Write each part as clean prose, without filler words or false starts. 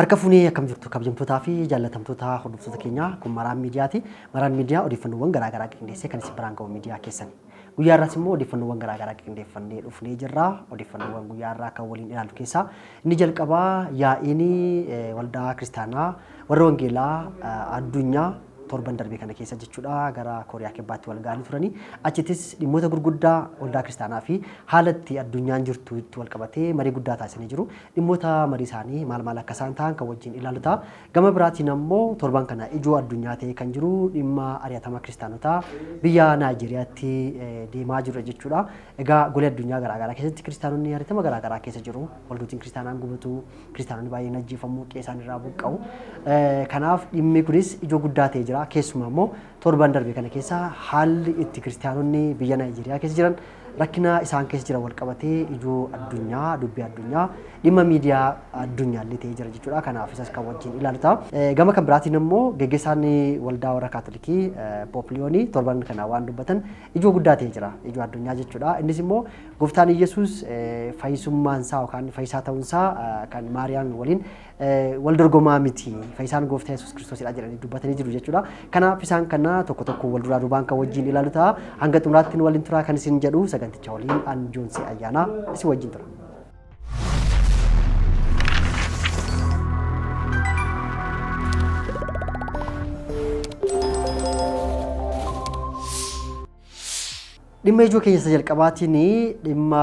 Harka fuunee akkam jirtu kabajamtootaa fi jaallatamtoota hordoftoota keenyaa kun Maraan Miidiyaati. Maraan Miidiyaa odeeffannoowwan garaa garaa qindeessee kan isin biraan ga'u miidiyaa keessani. Guyyaa har'aas immoo odeeffannoowwan garaa garaa qindeeffannee dhufnee jirra. Odeeffannoowwan guyyaa har'aa kan waliin ilaallu keessaa inni jalqabaa yaa'iin waldaa kiristaanaa warra wangeelaa addunyaa torban darbe kana keessa jechuudha gara Kooriyaa Kibbaatti wal ga'anii turanii achittis dhimmoota gurguddaa waldaa kiristaanaa fi haala itti addunyaan jirtu itti wal qabatee marii guddaa taasisanii jiru. Dhimmoota marii isaanii maal maal akka isaan ta'an kan wajjin ilaallu ta'a. Gama biraatiin ammoo torban kana ijoo addunyaa ta'ee kan jiru dhimma ari'atama kiristaanotaa biyya Naayijeeriyaatti deemaa jirudha jechuudha. Egaa golee addunyaa garaagaraa keessatti kiristaanonni ari'atama garaagaraa keessa jiru. Waldootiin kiristaanaan gubatu, kiristaanonni baay'een ajjeefamu, qe'ee isaan irraa buqqa'u. Kanaaf dhimmi kunis ijoo guddaa ta'ee jira. Keessumaa immoo torban darbe kana keessa haalli itti kiristaanonni biyya Naayijeeriyaa keessa jiran rakkina isaan keessa jiran wal qabatee ijoo addunyaa, dubbii addunyaa, dhimma miidiyaa addunyaallee ta'ee jira jechuudha. Kanaaf isas kan wajjin ilaalu ta'a. Gama kan biraatiin immoo geggeessaan waldaa warra Kaatolikii Poop Liyoonii torban kana waan dubbatan ijoo guddaa ta'ee jira. Ijoo addunyaa jechuudha. Innis immoo gooftaan Iyyasuus fayyisummaan isaa yookaan fayyisaa ta'uun isaa kan Maariyaam waliin wal dorgomaa miti. Fayyisaan gooftaa Yesuus Kiristoosidha jedhanii dubbatanii jiru jechuudha. Kanaaf isaan kana tokko tokko wal duraa duubaan kan wajjin ilaalu ta'a. Hanga xumuraatti nu waliin turaa kan isin jedhu saganticha waliin an Joonsee Ayyaanaa isin wajjin tura. Dhimma ijoo keenya isa jalqabaatiin dhimma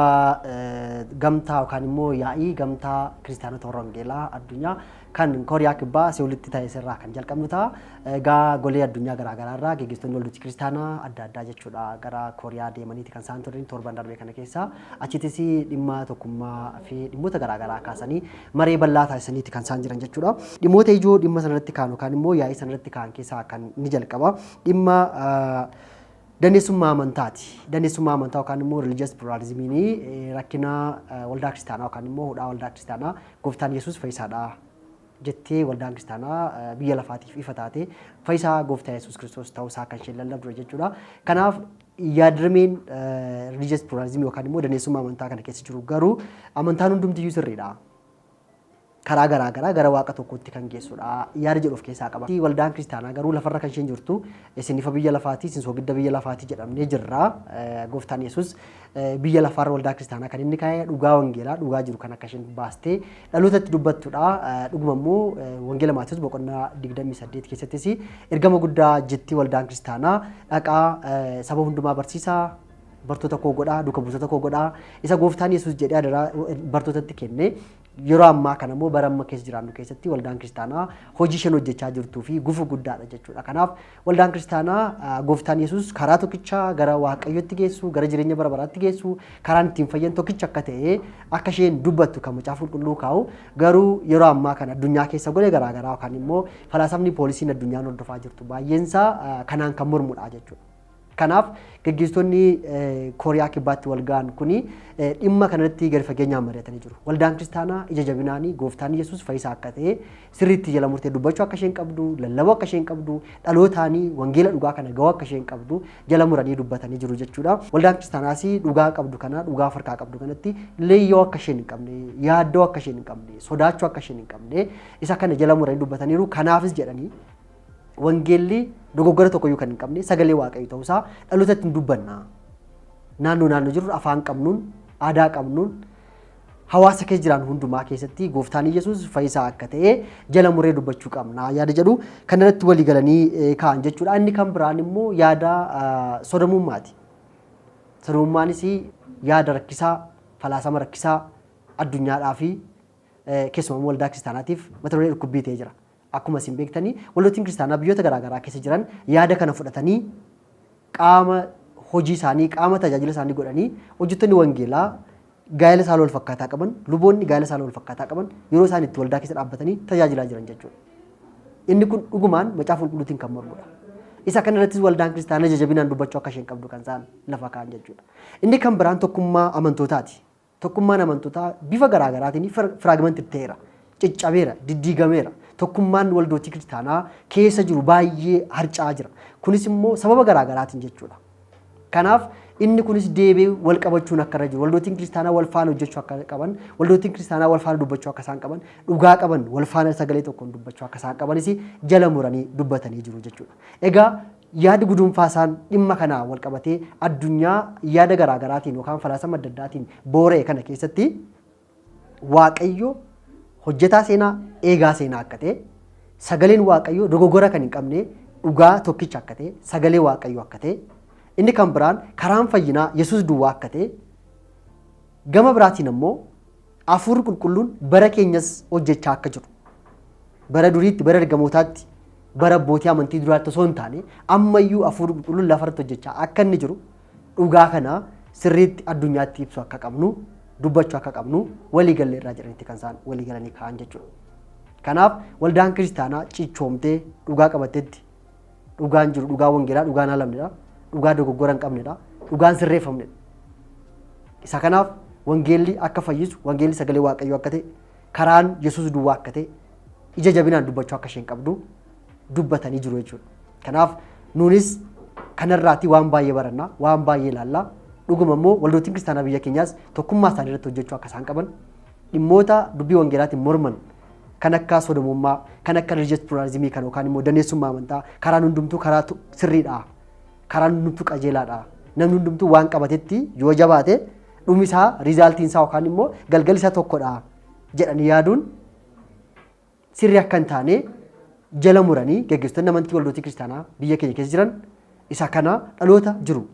gamtaa yookaan immoo yaa'ii gamtaa kiristaanota warra wangeelaa addunyaa kan Kooriyaa Kibbaa Seewulitti ta'e irraa kan jalqabnu ta'a. Egaa golee addunyaa garaa garaa irraa geggeessitoonni waldooti kiristaanaa adda addaa jechuudha gara Kooriyaa deemaniiti kan isaan turan torban darbe kana keessa. Achittis dhimma tokkummaa fi dhimmoota garaa garaa kaasanii maree bal'aa taasisaniiti kan isaan jiran jechuudha. Dhimmoota ijoo dhimma sanarratti ka'an yookaan immoo yaa'ii sanarratti ka'an keessaa kan inni jalqaba dhimma dandeessummaa amantaati. Dandeessummaa amantaa yookaan immoo religious pluralismiin rakkina waldaa kiristaanaa yookaan immoo hudhaa waldaa kiristaanaa gooftaan Yesuus fayyisaadha jettee waldaan kiristaanaa biyya lafaatiif ifa taate fayyisaa gooftaa Yesuus Kiristoos ta'uusaa kan isheen lallabdudha jechuudha. Kanaaf yaadrimeen religious pluralism yookaan immoo dandeessummaa amantaa kana keessa jiru garuu amantaan hundumtiyyuu sirriidha. Karaa garaa garaa gara waaqa tokkootti kan geessudha yaada jedhu of keessaa qaba. Waldaan kiristaanaa garuu lafarra kan isheen jirtu isin ifa biyya lafaati, isin soogidda biyya lafaati jedhamnee jirra. Gooftaan Yesuus biyya lafaarra waldaa kiristaanaa kan inni kaa'e dhugaa wangeelaa dhugaa jiru kan akka isheen baastee dhalootatti dubbattudha. Dhuguma immoo wangeela Maatewos boqonnaa 28 keessattis ergama guddaa jetti waldaan kiristaanaa dhaqaa saba hundumaa barsiisaa bartoota koo godhaa duuka buutota koo godhaa isa gooftaan Yesuus jedhee adaraa bartootatti kenne. Yeroo ammaa kana immoo bara amma keessa jiraannu keessatti waldaan kiristaanaa hojii isheen hojjechaa jirtuu fi gufuu guddaadha jechuudha. Kanaaf waldaan kiristaanaa gooftaan Yesuus karaa tokkicha gara Waaqayyotti geessu, gara jireenya bara baraatti geessu, karaan ittiin fayyan tokkicha akka ta'e akka isheen dubbattu kan macaafa qulqulluu kaa'u garuu yeroo ammaa kana addunyaa keessa golee garaa garaa yookaan immoo falaasamni poolisiin addunyaan hordofaa jirtu baay'eensaa kanaan kan mormudha jechuudha. Kanaaf geggeessitoonni Kooriyaa Kibbaatti wal ga'an kuni dhimma kanarratti gadi fageenyaan mari'atanii jiru. Waldaan kiristaanaa ija jabinaanii gooftaan Yesuus fayyisaa akka ta'e sirriitti jala murtee dubbachuu akka isheen qabdu, lallabuu akka isheen qabdu, dhalootaanii wangeela dhugaa kana ga'uu akka isheen qabdu jala muranii dubbatanii jiru jechuudha. Waldaan kiristaanaas dhugaa qabdu kana dhugaa of harkaa qabdu kanatti leeyyoo akka isheen hin qabne, yaaddoo akka isheen hin qabne, sodaachuu akka isheen hin qabne isa kana jala muranii dubbataniiru. Kanaafis jedhanii wangeelli dogoggora tokkoyyuu kan hin qabne sagalee Waaqayyo ta'uusaa dhalootatti hin dubbanna. Naannoo naannoo jirru afaan qabnuun, aadaa qabnuun, hawaasa keessa jiraan hundumaa keessatti gooftaan Yesuus fayyisaa akka ta'e jala muree dubbachuu qabna yaada jedhu kanarratti walii galanii ka'an jechuudha. Inni kan biraan immoo yaada sodomummaati. Sodomummaanis yaada rakkisaa, falaasama rakkisaa addunyaadhaa fi keessumaa waldaa kiristaanaatiif mata duree dhukkubbii ta'ee jira. Akkuma isin beektanii waldootiin kiristaanaa biyyoota garaa garaa keessa jiran yaada kana fudhatanii qaama hojii isaanii qaama tajaajila isaanii godhanii hojjettoonni wangeelaa gaa'ela saala wal fakkaataa qaban luboonni gaa'ela saala wal fakkaataa qaban yeroo isaan itti waldaa keessa dhaabbatanii tajaajilaa jiran jechuudha. Inni kun dhugumaan macaafa qulqulluutiin kan mormudha. Isa kana irrattis waldaan kiristaanaa ija jabinaan dubbachuu akka isheen qabdu kan isaan lafa kaa'an jechuudha. Inni kan biraan tokkummaa amantootaati. Tokkummaan amantootaa bifa garaa garaatiin fragmented ta'eera, ciccabeera, diddiigameera. Tokkummaan waldootii kiristaanaa keessa jiru baay'ee harca'aa jira. Kunis immoo sababa garaa garaatiin jechuudha. Kanaaf inni kunis deebi'ee wal qabachuun akka irra jiru, waldootiin kiristaanaa wal faana hojjechuu akka qaban, waldootiin kiristaanaa wal faana dubbachuu akka isaan qaban, dhugaa qaban wal faana sagalee tokkoon dubbachuu akka isaan qabanis jala muranii dubbatanii jiru jechuudha. Egaa yaadi guduunfaa isaan dhimma kanaa wal qabatee addunyaa yaada garaagaraatiin yookaan falaasama adda addaatiin boora'e kana keessatti Waaqayyo hojjetaa seenaa, eegaa seenaa akka ta'e, sagaleen Waaqayyoo dogoggora kan hin qabne dhugaa tokkicha akka ta'e, sagalee Waaqayyoo akka ta'e, inni kan biraan karaan fayyinaa Yesuus duwwaa akka ta'e, gama biraatiin ammoo Hafuurri Qulqulluun bara keenyas hojjechaa akka jiru, bara duriitti, bara ergamootaatti, bara abbootii amantii duraatti osoo hin taane ammayyuu Hafuurri Qulqulluun lafarratti hojjechaa akka inni jiru dhugaa kana sirriitti addunyaatti ibsu akka qabnu, dubbachuu akka qabnu walii galle irraa jedhanitti kan isaan walii galanii ka'an jechuudha. Kanaaf waldaan kiristaanaa cichoomtee dhugaa qabattetti, dhugaan jiru dhugaa wangeelaa, dhugaan halamnedha, dhugaa dogoggora hin qabnedha, dhugaan sirreeffamnedha. Isa kanaaf wangeelli akka fayyisu, wangeelli sagalee Waaqayyoo akka ta'e, karaan Yesuus duwwaa akka ta'e ija jabinaan dubbachuu akka isheen qabdu dubbatanii jiru jechuudha. Kanaaf nuunis kanarraatii waan baay'ee baranna, waan baay'ee ilaalla. Dhuguma immoo waldootiin kiristaanaa biyya keenyaas tokkummaa isaanii irratti hojjechuu akka isaan qaban, dhimmoota dubbii wangeelaatiin morman kan akka sodomummaa, kan akka religious pluralism kan yookaan immoo daneessummaa amantaa, karaan hundumtuu karaa sirriidha, karaan hundumtuu qajeelaadha. Namni hundumtuu waan qabatetti yoo jabaate dhumi isaa, resultiin isaa yookaan immoo galgalli isaa tokkodha jedhanii yaaduun sirrii akka hin taane jala muranii gaggeessitoonni amantii waldootii kiristaanaa biyya keenya keessa jiran isa kana dhaloota jiru,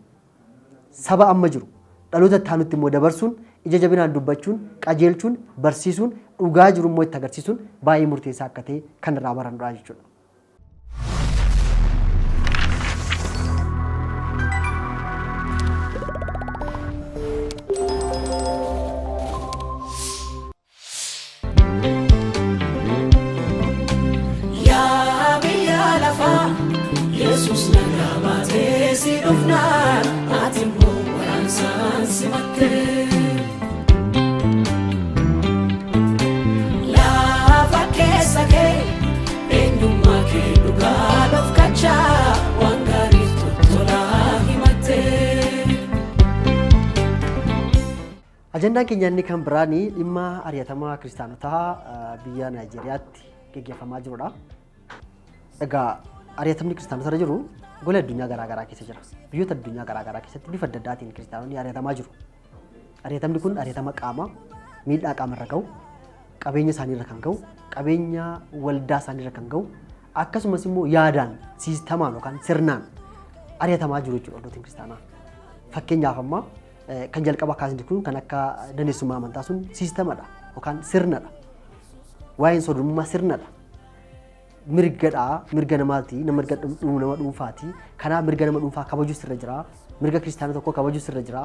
saba amma jiru, dhaloota itti aanutti immoo dabarsuun, ija jabinaan dubbachuun, qajeelchuun, barsiisuun, dhugaa jiru immoo itti agarsiisuun baay'ee murteessaa akka ta'e kan irraa barannudha jechuudha. Yaa biyya lafaa, Yesuus nagaa baatee si dhufnaan, ati immoo waraansaan simatte. Lafa keessa kee eenyummaa kee dhugaa dhofkachaa waan gaariif tottolaa himatte. Ajandaan keenya inni kan biraan dhimma ari'atama kiristaanotaa biyya Naayijeeriyaatti geggeeffamaa jirudha. Egaa ari'atamni kiristaanota irra jiru gola addunyaa garaa garaa keessa jira. Biyyoota addunyaa garaa garaa keessatti bifa adda addaatiin kiristaanonni ari'atamaa jiru. Ari'atamni kun ari'atama qaamaa, miidhaa qaama irra gahu, qabeenya isaanii irra kan gahu, qabeenya waldaa isaanii irra kan gahu, akkasumas immoo yaadaan, siistamaan yookaan sirnaan ari'atamaa jiru jechuudha waldootiin kiristaanaa. Fakkeenyaaf amma kan jalqaba kaasne kun kan akka daneessummaa amantaa sun siistamadha yookaan sirnadha. Waa'een sodomummaa sirnadha. Mirgadha, mirga namaati, nama mirga nama dhuunfaati. Kanaaf mirga nama dhuunfaa kabajuu sirra jira. Mirga kiristaana tokkoo kabajuu sirra jira.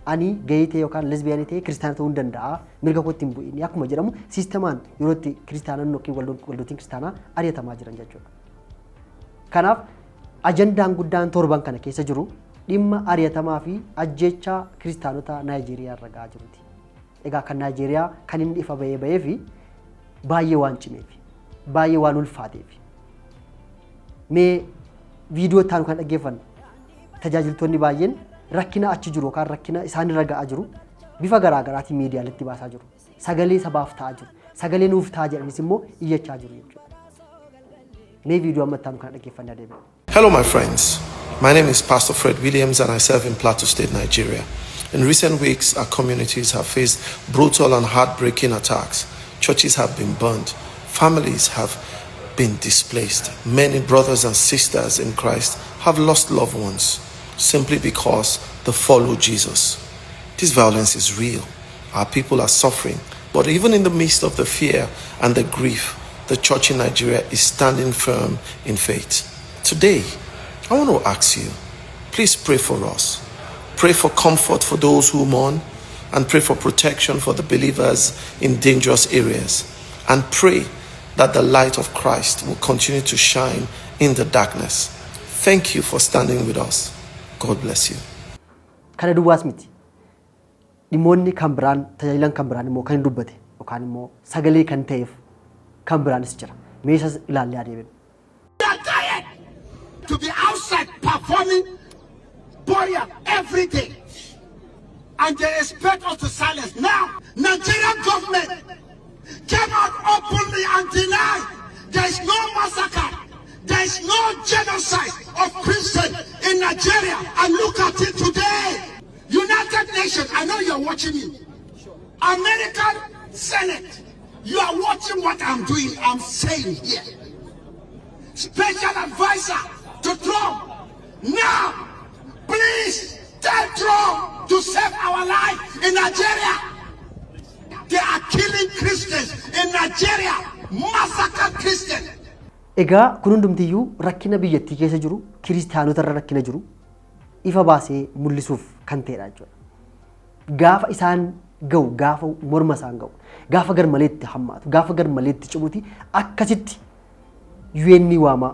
Ani gayii ta'e yookaan lesbiyaanii ta'e kiristaana ta'uu hin danda'a. Mirga kootti hin bu'in. Akkuma jedhamu siistamaan yeroo itti kiristaanonni yookiin waldootiin kiristaanaa ari'atamaa jiran jechuudha. Kanaaf ajandaan guddaan torban kana keessa jiru dhimma ari'atamaa fi ajjeechaa kiristaanota Naayijeeriyaa irra gahaa jiruti. Egaa kan Naayijeeriyaa kan inni ifa bahee bahee fi baay'ee waan cimeef, baay'ee waan ulfaateef. Mee viidiyoo itti aanu kan dhaggeeffannu, tajaajiltoonni baay'een rakkina achi jiru yookaan rakkina isaan irra ga'aa jiru bifa garaa garaatiin miidiyaaletti baasaa jiru. Sagalee sabaaf ta'aa jiru. Sagalee nuuf ta'aa jedhanis immoo iyyachaa jiru jechuudha. Mee viidiyoo amma itti aanu kana dhaggeeffannee adeemna. Hello, my friends. My name is Pastor Fred Williams and I serve in Plateau State, Nigeria. In recent weeks, our communities have faced brutal and heartbreaking attacks. Churches have been burned, families have been displaced. Many brothers and sisters in Christ have lost loved ones simply because they follow Jesus. This violence is real. Our people are suffering. But even in the midst of the fear and the grief, the church in Nigeria is standing firm in faith. Today, I want to ask you, please pray for us. Pray for comfort for those who mourn, and pray for protection for the believers in dangerous areas. And pray that the light of Christ will continue to shine in the darkness. Thank you for standing with us. God bless you. Kana duwwaas miti. Dhimmoonni kan biraan, tajaajilan kan biraan immoo kan hin dubbate yookaan immoo sagalee kan ta'eef kan biraanis jira. Mee isas ilaallee adeeminu. They are tired to be outside performing. Korea every day. And they expect us to silence. Now, Nigerian government came out openly and denied there is no massacre, there is no genocide of Christians in Nigeria. And look at it today. United Nations, I know you're watching me. American Senate, you are watching what I'm doing, I'm saying here. Special advisor to Trump, now, please tell Trump to save our life in Nigeria. They are killing Christians in Nigeria, massacre Christians. Egaa kun hundumtiyyuu rakkina biyyattii keessa jiru, kiristaanota irra rakkina jiru ifa baasee mul'isuuf kan ta'edha jechuudha. Gaafa isaan ga'u, gaafa morma isaan ga'u, gaafa garmaleetti hammaatu, gaafa garmaleetti cimuti akkasitti UN waamaa,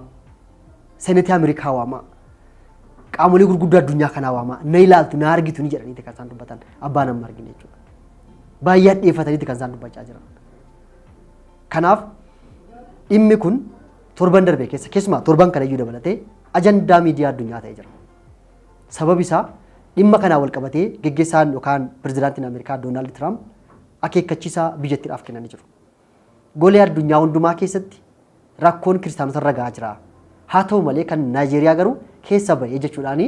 Senetii Ameerikaa waamaa, qaamolee gurguddoo addunyaa kanaa waamaa, na ilaaltu, na argitu ni jedhaniiti kan isaan dubbatan, abbaan amma argine jechuudha. Baay'ee hadheeffataniiti kan isaan dubbachaa jiran. Kanaaf dhimmi kun torban darbe keessa, keessumaa torban kana iyyuu dabalatee, ajandaa miidiyaa addunyaa ta'ee jira. Sababi isaa dhimma kanaa wal qabatee geggeessaan yookaan pirezidaantiin Ameerikaa Doonaald Tiraamp akeekkachiisa biyyattiidhaaf kennanii jiru. Golee addunyaa hundumaa keessatti rakkoon kiristaanota irra gahaa jira. Haa ta'u malee kan Naayijeeriyaa garuu keessa bahee jechuudhaani,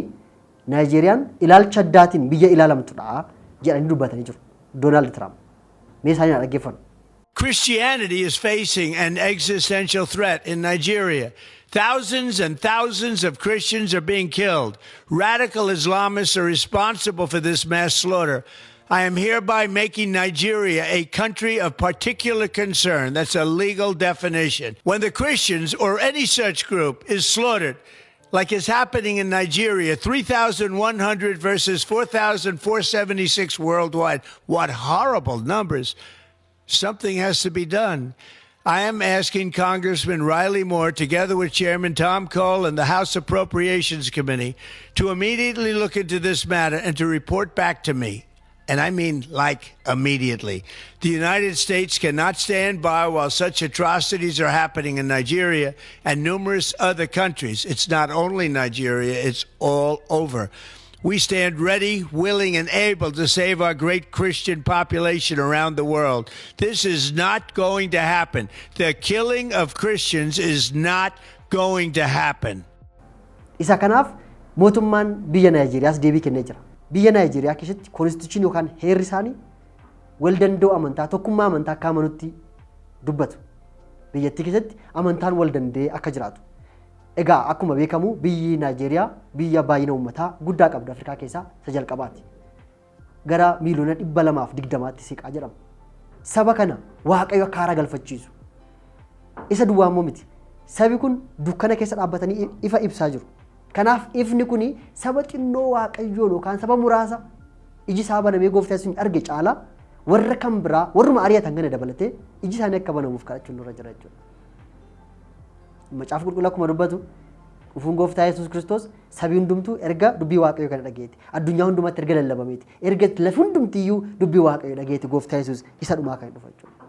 Naayijeeriyaan ilaalcha addaatiin biyya ilaalamtudha jedhanii dubbatanii jiru. Doonaald Tiraamp. Mee isaanii haa dhaggeeffannu. Christianity is facing an existential threat in Nigeria. Thousands and thousands of Christians are being killed. Radical Islamists are responsible for this mass slaughter. I am hereby making Nigeria a country of particular concern. That's a legal definition. When the Christians or any such group is slaughtered, like is happening in Nigeria, 3,100 versus 4,476 worldwide. What horrible numbers. Something has to be done. I am asking Congressman Riley Moore, together with Chairman Tom Cole and the House Appropriations Committee, to immediately look into this matter and to report back to me. And I mean like immediately. The United States cannot stand by while such atrocities are happening in Nigeria and numerous other countries. It's not only Nigeria, it's all over. We stand ready, willing, and able to save our great Christian population around the world. This is not going to happen. The killing of Christians is not going to happen. Isa kanaaf mootummaan biyya Naayijeeriyaas deebii kennee jira. Biyya Naayijeeriyaa keessatti constitution yookaan heerri isaanii wal danda'u amantaa, tokkummaa amantaa akka amanutti dubbatu. Biyyattii keessatti amantaan wal danda'ee akka jiraatu. Egaa akkuma beekamu biyyi Naayijeeriyaa biyya baay'ina uummataa guddaa qabdu, Afrikaa keessaa isa jalqabaati. Gara 220,000,000tti siqaa jedhama. Saba kana Waaqayyo akka haara galfachiisu. Isa duwwaa immoo miti. Sabi kun dukkana keessa dhaabbatanii ifa ibsaa jiru. Kanaaf ifni kun saba xinnoo Waaqayyoon yookaan saba muraasa iji isaa banamee gooftaa sun arge caalaa warra kan biraa, warruma ari'atan kana dabalatee, iji isaanii akka banamuuf kadhachuun nurra jira jechuudha. Macaafa Qulqulluu akkuma dubbatu, dhufuun gooftaa Yesuus Kiristoos sabii hundumtuu erga dubbii Waaqayyoo kana dhageeti. Addunyaa hundumatti erga lallabameeti. Erga lafi hundumtiyyuu dubbii Waaqayyoo dhageeti gooftaa Yesuus isa dhumaa kan dhufa jechuudha.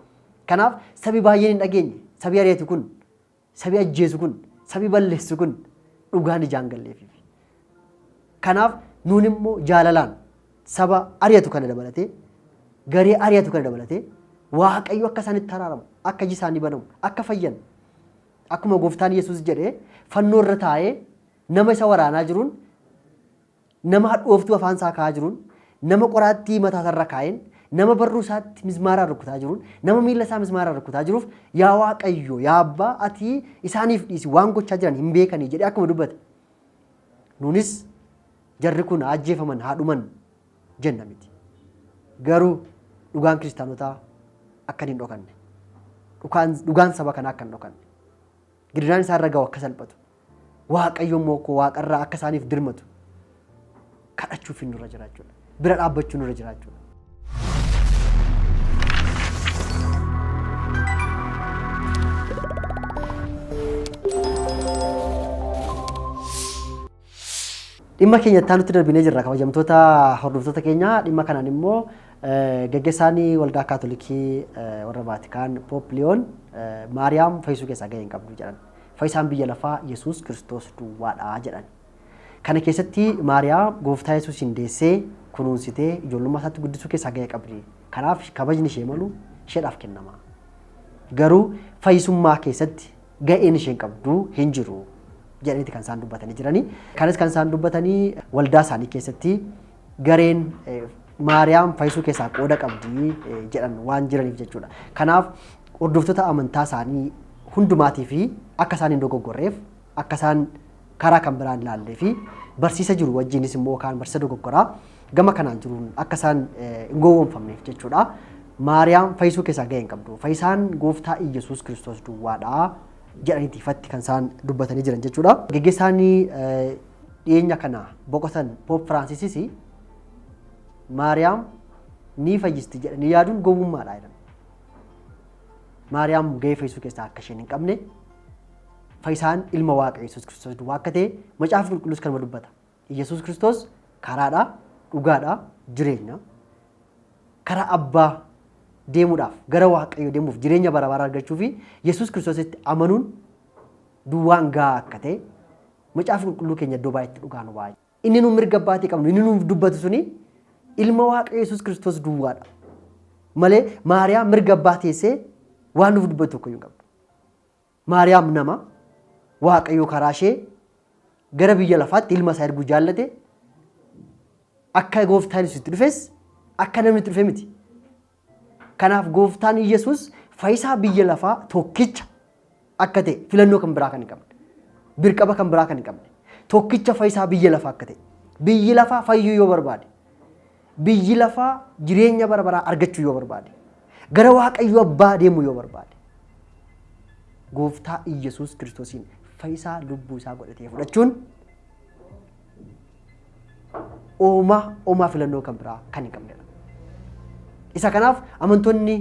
Kanaaf sabi baay'een hin dhageenye, sabi ari'atu kun, sabi ajjeesu kun, sabi balleessu kun dhugaan ijaan galleefi. Kanaaf nuun immoo jaalalaan saba ari'atu kana dabalatee, garee ari'atu kana dabalatee, Waaqayyo akka isaanitti araaramu, akka iji isaanii banamu, akka fayyan, akkuma gooftaan Yesuus jedhee fannoo irra taa'ee nama isa waraanaa jiruun, nama hadhooftuu afaan isaa kaa'aa jiruun, nama qoraattii mataa isaarra kaa'een, nama barruu isaatti mismaaraan rukutaa jiruun, nama miila isaa mismaaraan rukutaa jiruuf, "Yaa Waaqayyo, yaa Abbaa, ati isaaniif dhiisi, waan gochaa jiran hin beekanii" jedhee akkuma dubbate. Nuunis jarri kun haa ajjeefaman, haa dhuman jenna miti. Garuu dhugaan kiristaanotaa akka hin dhokanne. Dhugaan saba kanaa akka hin dhokanne. Gidiraan isaan irra ga'u akka salphatu. Waaqayyo immoo waaqarraa akka isaaniif dirmatu kadhachuuf nurra jira jechuudha. Bira dhaabbachuu nurra jira jechuudha. Dhimma keenya itti aanutti darbinee jirra, kabajamtoota hordoftoota keenya. Dhimma kanaan immoo geggeessaan waldaa Kaatolikii warra Vaatikaan Pope Liyoon Maariyaam fayyisuu keessaa gahee hin qabdu jedhan. Fayyisaan biyya lafaa Yesuus Kiristoos duwwaadha jedhan. Kana keessatti Maariyaam gooftaa Yesuusin deessee kunuunsitee ijoollummaa isaatti guddisuu keessaa gahee qabdi. Kanaaf kabajni ishee malu isheedhaaf kennama. Garuu fayyisummaa keessatti ga'een isheen qabdu hin jiru jedhaniiti kan isaan dubbatanii jiranii. Kanas kan isaan dubbatanii waldaa isaanii keessatti gareen Maariyaam fayyisuu keessaa qooda qabdi jedhan waan jiraniif jechuudha. Kanaaf hordoftoota amantaa isaanii hundumaatii fi akka isaan hin dogoggorreef, akka isaan karaa kan biraan ilaallee fi barsiisa jiru wajjinis immoo kaan barsiisa dogoggoraa gama kanaan jiruun akka isaan hin gowwoomfamneef jechuudha. Maariyaam fayyisuu keessaa ga'ee hin qabdu. Fayyisaan gooftaa Iyyasuus Kiristoos duwwaadha jedhaniiti ifatti kan isaan dubbatanii jiran jechuudha. Geggeessaan dhiyeenya kana boqotan Poop Firaansisis Maariyaam ni fayyisti jedhanii yaaduun gowwummaadha jedhan. Maariyaam ga'ee fayyisuu keessaa akka isheen hin qabne, fayyisaan ilma Waaqa Yesuus Kiristoos duwwaa akka ta'e Macaafa Qulqulluus kanuma dubbata. Yesuus Kiristoos karaadha, dhugaadha, jireenya. Karaa abbaa deemuudhaaf, gara Waaqayyoo deemuuf, jireenya bara baraa argachuu fi Yesuus Kiristoositti amanuun duwwaan gahaa akka ta'e Macaafa Qulqulluu keenya iddoo baay'eetti dhugaa nu ba'a. Inni nu mirga abbaatii qabnu, inni nuuf dubbatu suni ilma Waaqa Yesuus Kiristoos duwwaadha. Malee Maariyaam mirga abbaa teessee waan nuuf dubbatu tokko hin qabdu. Maariyaam nama Waaqayyo karaa ishee gara biyya lafaatti ilma isaa erguu jaallate, akka gooftaan Yesuus itti dhufes akka namni itti dhufe miti. Kanaaf gooftaan Yesuus fayyisaa biyya lafaa tokkicha akka ta'e, filannoo kan biraa kan hin qabne, birqaba kan biraa kan hin qabne, tokkicha fayyisaa biyya lafaa akka ta'e, biyyi lafaa fayyuu yoo barbaade, biyyi lafaa jireenya bara baraa argachuu yoo barbaade, gara Waaqayyo abbaa deemuu yoo barbaade, gooftaa Iyyasuus Kiristoosiin fayyisaa lubbuu isaa godhatee fudhachuun oomaa filannoo kan biraa kan hin qabnedha. Isa kanaaf amantoonni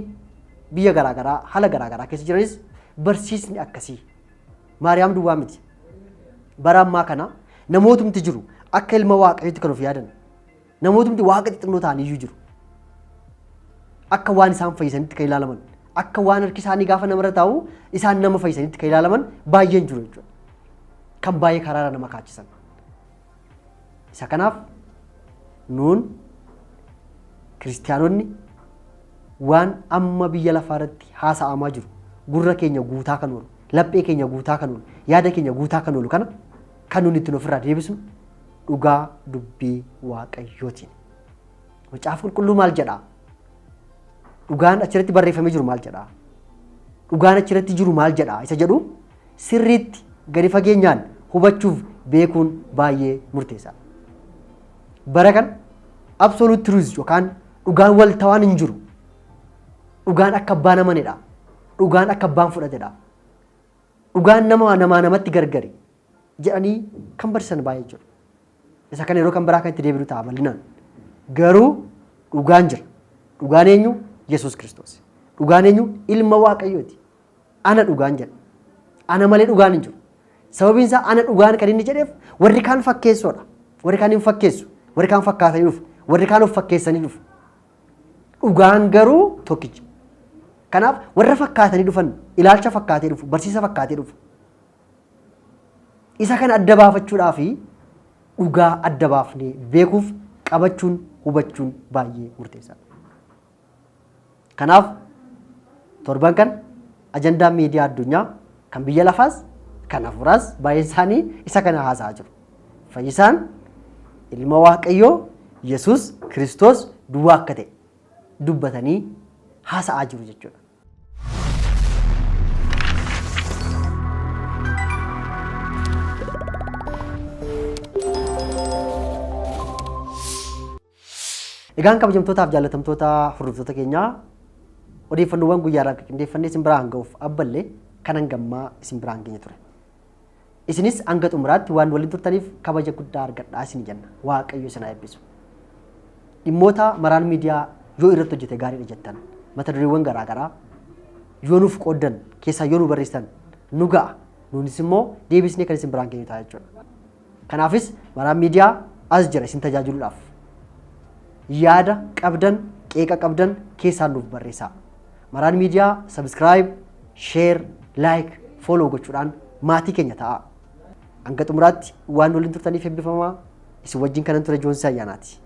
biyya garaagaraa haala garaagaraa keessa jiranis barsiisni akkasii Maariyaam duwwaa miti. Bara ammaa kana namootumti jiru akka ilma Waaqayyootti kan of yaadan, namootumti waaqa xixinnoo ta'an iyyuu jiru. Akka waan isaan fayyisanitti kan ilaalaman, akka waan harki isaanii gaafa namarra taa'u isaan nama fayyisanitti kan ilaalaman baay'een jiru jechuudha. Kan baay'ee karaarra nama kaachisan. Isa kanaaf nuun kiristiyaanonni waan amma biyya lafaa irratti haasa'amaa jiru gurra keenya guutaa kan oolu, laphee keenya guutaa kan oolu, yaada keenya guutaa kan oolu kana kan nuti ittiin ofirraa deebisnu dhugaa dubbii Waaqayyootiin. Macaafa Qulqulluu maal jedhaa? Dhugaan achirratti barreeffamee jiru maal jedhaa? Dhugaan achirratti jiru maal jedhaa? Isa jedhu sirriitti gadi fageenyaan hubachuuf beekuun baay'ee murteessaadha. Bara kana absolute truth yookaan dhugaan waltawaan hin jiru. Dhugaan akka abbaan amanedha. Dhugaan akka abbaan fudhatedha. Dhugaan nama namaa namatti gargari jedhanii kan barsiisan baay'ee jiru. Isa kana yeroo kan biraa kan itti deebinu ta'a bal'inaan. Garuu dhugaan jira. Dhugaan eenyu? Yesuus Kiristoos. Dhugaan eenyu? Ilma Waaqayyooti. Ana dhugaan jedha. Ana malee dhugaan hin jiru. Sababiin isaa ana dhugaan kan inni jedheef warri kaan fakkeessoodha. Warri kaan hin fakkeessu. Warri kaan fakkaatanii dhufu. Warri kaan of fakkeessanii dhufu. Dhugaan garuu tokkicha. Kanaaf warra fakkaatanii dhufan, ilaalcha fakkaatee dhufu, barsiisa fakkaatee dhufu. Isa kana adda baafachuudhaa fi dhugaa adda baafnee beekuuf qabachuun hubachuun baay'ee murteessaadha. Kanaaf torban kana ajandaan miidiyaa addunyaa kan biyya lafaas kan hafuuraas baay'een isaanii isa kana haasa'aa jiru. Fayyisaan ilma Waaqayyoo Yesuus Kiristoos duwwaa akka ta'e dubbatanii haasa'aa jiru jechuudha. Egaan kabajamtootaaf jaallatamtoota hordoftoota keenyaa, odeeffannoowwan guyyaadhaaf qindeeffannee isin biraan ga'uuf abballee kan hangammaa isin biraan geenye ture. Isinis hanga xumuraatti waan waliin turtaniif kabaja guddaa argadhaa isin jenna. Waaqayyo isin haa eebbisu. Dhimmoota Maraan Miidiyaa yoo irratti hojjete gaariidha jettan, mata dureewwan garaagaraa yoo nuuf qooddan, keessaa yoo nu barreessitan nu ga'a. Nuunis immoo deebisnee kan isin biraan geenyu ta'a jechuudha. Kanaafis Maraan Miidiyaa as jira isin tajaajiluudhaaf. Yaada qabdan, qeeqa qabdan keessaan nuuf barreessaa. Maraan Miidiyaa subscribe, share, like, follow gochuudhaan maatii keenya ta'aa. Hanga xumuraatti waan waliin turtaniif eebbifamaa. Isin wajjin kanan ture Joonsi Ayyaanaati.